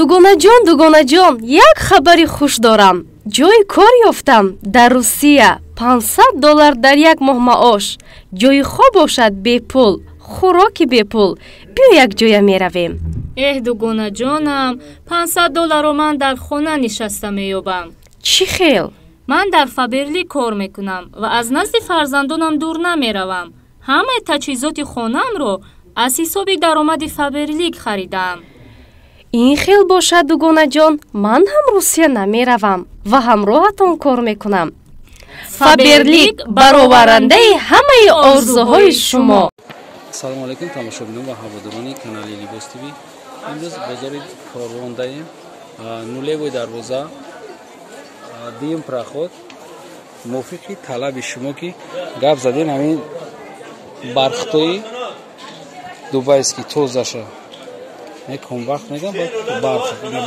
Дугонаҷон, дугонаҷон, як хабари хуш дорам. Ҷои кор ёфтам дар Русия. $500 дар як моҳ маош. Ҷои хоб бошад бепул, хӯроки бепул. Биё якҷоя меравем. Эҳ, дугонаҷонам, $500 ман дар хона нишаста меёбам. Чӣ хел? Ман дар Фаберлик кор мекунам ва аз назди фарзандонам дур намеравам. Ҳамаи таҷҳизоти хонаамро аз ҳисоби даромади Фаберлик харидаам. Ин хел бошад, дугонаҷон, ман ҳам Русия намеравам ва ҳамроҳатон кор мекунам. Фаберлик бароварандаи ҳамаи орзуҳои шумо. Ассалому алайкум, тамошобинон ва ҳаводорони канали Либос ТВ. Имрӯз бозори Корвондаем, нулевой дарвоза, дуюм проход. Мувофиқи талаби шумо ки гап задем, ҳамин бархтои дубайский тозаша конвақт мегам,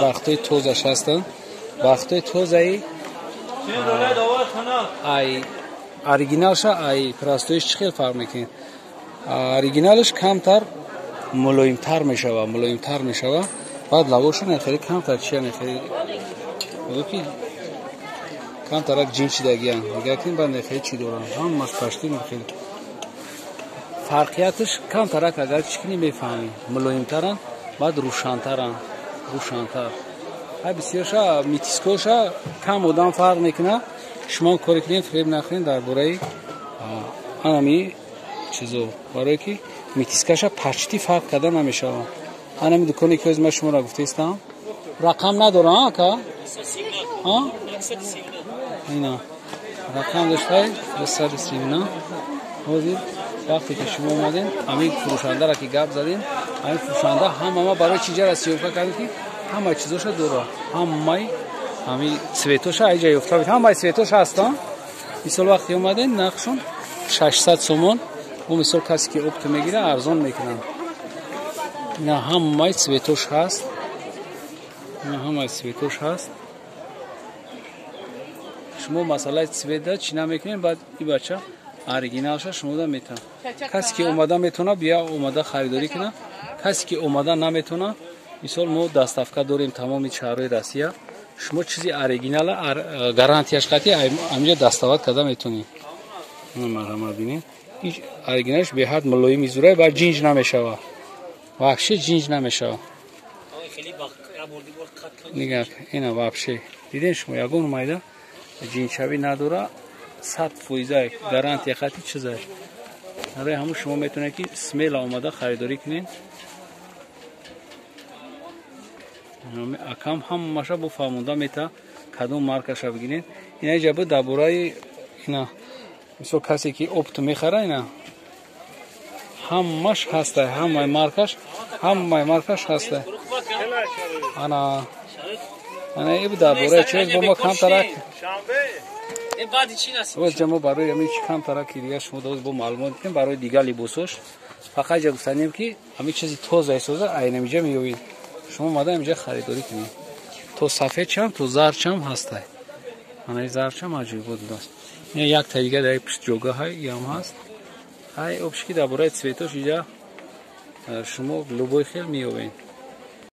бархтои тозаш ҳастанд. Бархтои тозаи ай оригиналша ай простоиш чӣ хел фарқ мекунед? Оригиналш камтар мулоимтар мешава, мулоимтар мешава. Баъд лавошон хеле камтар чия хеле ки камтарак ҷинчидагиян. Нигоҳ кунед, баъд хеле чӣ доранд, ҳамаш пашти хеле фарқияташ камтарак агар чӣ кунӣ мефаҳмӣ, мулоимтаранд, баъд рӯшантаранд, рӯшантар. Ҳай бисёрша митискоша кам одам фарқ мекунад. Шумо коре кунед, фиреб нахӯред дар бораи анами чизо, барое ки митискаша пашти фарқ карда намешавад. Анами дуконе ки ҳозир ман шуморо гуфтаистам, рақам надорам ака, ина рақам доштай 239. Ҳозир вақте ки шумо омадем, ҳамин фурӯшандаро ки гап задем, ҳамин фурӯшанда ҳама ма барои чиҷара съёмка кардем ки ҳамаи чизоша дора, ҳамаи ҳамин цветоша айҷа ёфта, ҳамаи цветоша ҳастанд. Мисол вақте омадем, нархшон 600 сомон. Бо мисол касе ки опт мегира, арзон мекунанд. Ина ҳамаи цветош ҳаст, ина ҳамаи цветош ҳаст. Шумо масъалаи цвета чӣ намекунед, баъд и бача оригиналша шумода метавон. Касе ки омада метавона, бия омада харидорӣ куна. Касе ки омада наметавона, мисол мо доставка дорем тамоми шаҳрҳои Россия. Шумо чизи оригинала гарантияш қатъи ҳаминҷа достават карда метавонед. Марҳамат, бинед, оригиналш беҳад мулоими зурай, баъд ҷинҷ намешава, вообще ҷинҷ намешава. Нигоҳ, ина вообще дидем шумо, ягон майда ҷинҷшавӣ надора, 100% гарантия қатъи чизай. Барои ҳамун шумо метавонед ки смело омада харидорӣ кунед. Акам ҳамаша бо фаҳмонда мета кадом маркаша бигиред. Ина иҷа буд дар бораи ина мисол касе ки опт мехара, ина ҳамаш ҳастай, ҳамаи маркаш, ҳамаи маркаш ҳастай. Ана ана иб дар бораи чиз бо мо камтарак боз мо барои ҳамин чи камтарак ки дигар шумо доз бо маълумот дидем барои дигар либосош. Фақат ҷа гуфтанем ки ҳамин чизи тозаи соза айнамиҷа меёбед. Шумо омада инҷа харидорӣ кунед. То сафедчам, то зардчам ҳастай. Ана зардчам аҷоибот будааст. Ина як та дига дар пушт ҷога ҳай, иам ҳаст. Ҳай обши ки дар бораи цветош иҷа шумо любой хел меёбед.